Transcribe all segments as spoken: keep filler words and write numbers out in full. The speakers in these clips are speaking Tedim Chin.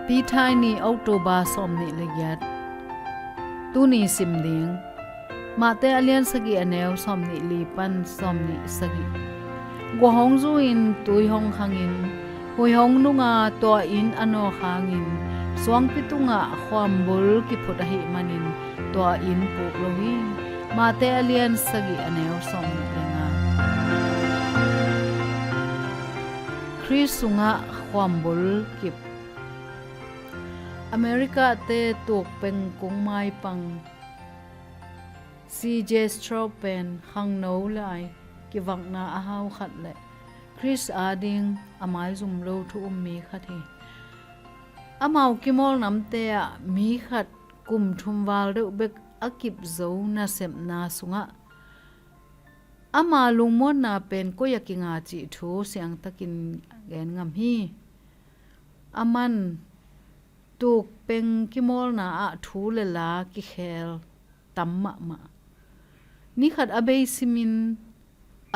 Pithai ni, October sawmnih le giat. Tuni sim ding. Mahte a lian sagih, a neu sawmnih li pan sawmnih sagih. Gua hong zu-in tui hong khangin, huih hong nunga tua inn a nawk hangin, suangpi tungah khuambul kiphut ahih manin tua inn puk lo hi. Mahte a lian sagih, a neu sawmnih le nga. Khrist sungah khuambul kip. America-te tukpeng kung maipang C J Straub pen khangno lai kivakna a hau khat le Khrist ading a maizum lo thu um mi khat hi. Amau kimawl namte ah mi khat kum thum val deuh bek a kip zo nasepna sungah ama lungmuanna pen koi a kinga cih thu siangtakin gen ngam hi. A man tukpeng kimawlna ah thu le la kikhel tam mahmah. Ni khat a bei simin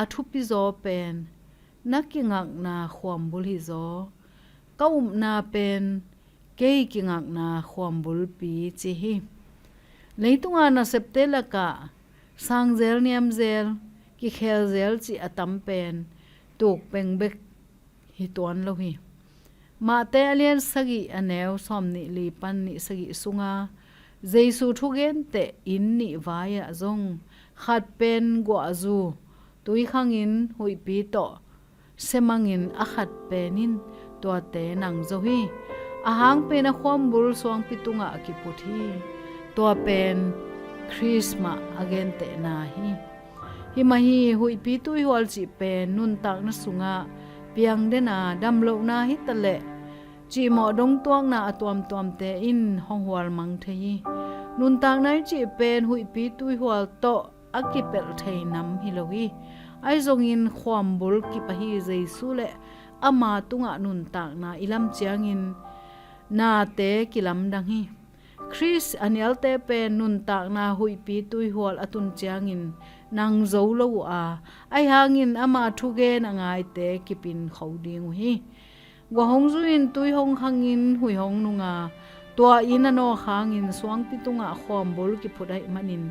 a thupi zaw pen na kingakna khuambul hi zaw, ka upna pen kei kingakna khuambulpi ci hi. Leitunga nasepte lakah sangzel niamzel, kikhelzel cih a tam pen tukpeng bek hi tuan lo hi. Mahte a lian sagih, a neu sawmnih li pan nih sagih sunga Jesu thugenteh inn nih vai-ah zong khat pen guahzu, tui khangin huihpi tawh semangin a khat pen in tuate nang zo hi. A hang pen a khuambul suangpi tungah a kiput hi. Tua pen Khrist mah a gentehna hi. Himah hi huihpi tuihual cih pen nuntakna sungah piang dena damlohna hitaleh cihmawh dongtuakna a tuamtuamte in hong hualmang thei hi. Nuntakna i cih pen huihpi tuihual tawh a kipelh thei nam hi lo hi. Ahi zongin khuambul kip ahi Jesu le ama tungah nuntakna i lam ciangin nate kilamdang hi. Khrist a nialte pen nuntakna huihpi tuihual a tun ciangin nang zo lo uh a, ahi hangin ama thugen a ngaite kipin kho ding uh hi. Gua hong zu-in tui hong khangin huih hong nunga tua inn a nawk hangin suangpi tungah khuambul kiphut ahih manin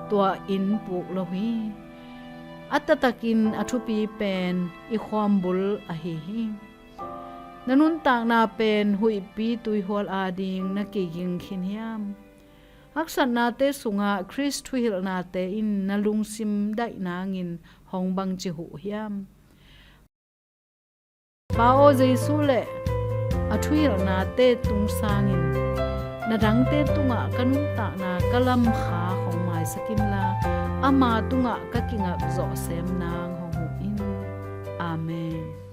tua inn puk lo hi. A taktakin a thupi pen i khuambul ahi hi. Na nuntakna pen huihpi tuihual ading na kiging khin hiam? Haksatnate sungah Khrist thuhilhnate in na lungsim daih nangin hong bangci huh hiam? Pa aw Jesu le a thuhilhnate tung sangin na dangte tungah ka nuntakna ka lamkha hong maisak inla, ama tungah ka kingak zawh sem nang hong huh in. Amen.